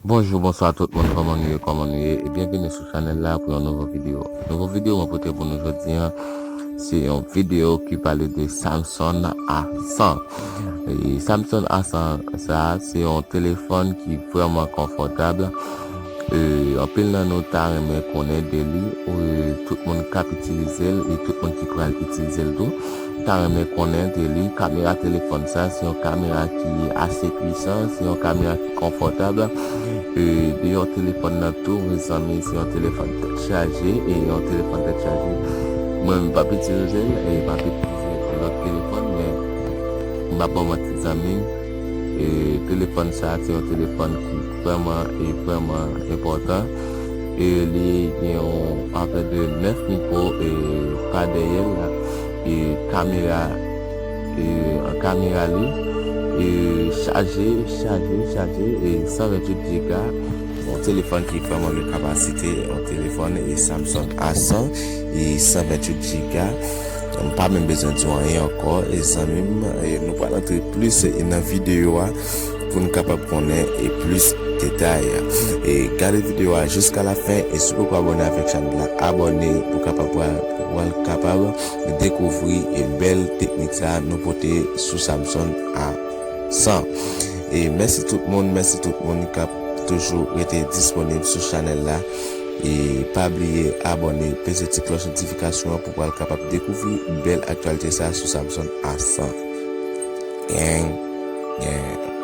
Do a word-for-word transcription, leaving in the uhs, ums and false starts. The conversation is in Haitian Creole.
Bonjou, bonswa tout moun, kòman nou ye, kòman nou ye? E byenvini sou chanèl la pou yon nouvo videyo. Nouvo videyo mwen pote pou nou jodi a, se yon videyo ki pale de Samsung A san. E Samsung A san sa, se yon telefòn ki vrèman konfòtab. E, anpil nan nou ta renmen konnen de li, e, tout moun k ap itilize l e tout moun ki pral itilize l tou ta renmen konnen de li. Kamera telefòn sa, se yon kamera ki ase pwisan, se yon kamera ki konfòtab. E, deyò telefòn nan tou, mezanmi, se yon telefòn tèt chaje, e yon telefòn tèt chaje. Mwen, m p ap itilize l, e m ap itilize lòt telefòn, men m p ap ba w manti, zanmi m. E telefòn sa, se yon telefòn ki vrèman, e vrèman enpòtan. E li gen yon, avèk de nèf mikwo, e pa dèyè l la. E kamera, e an kamera li, e chaje, chaje, chaje, e san venntuit jiga. Yon telefòn ki vrèman gen kapasite, yon telefòn, e Samsung A san, e san venntuit jiga. M pa menm bezwen di w anyen ankò, e zanmi m, e nou pral antre plis, e nan videyo a pou n kapab konnen, e plis detay. E gade videyo a jiska la fen, e si w poko abòne avèk chanèl la, abòne pou kapab pral, pral kapab dekouvri, e bèl teknik sa nou pote sou Samsung A san. E mèsi tout moun, mèsi tout moun k ap toujou rete disponib sou chanèl la. E pa bliye abòne, peze ti klòch notifikasyon an pou pral kapab dekouvri bèl aktyalite sa sou Samsung A san. Gang, gang.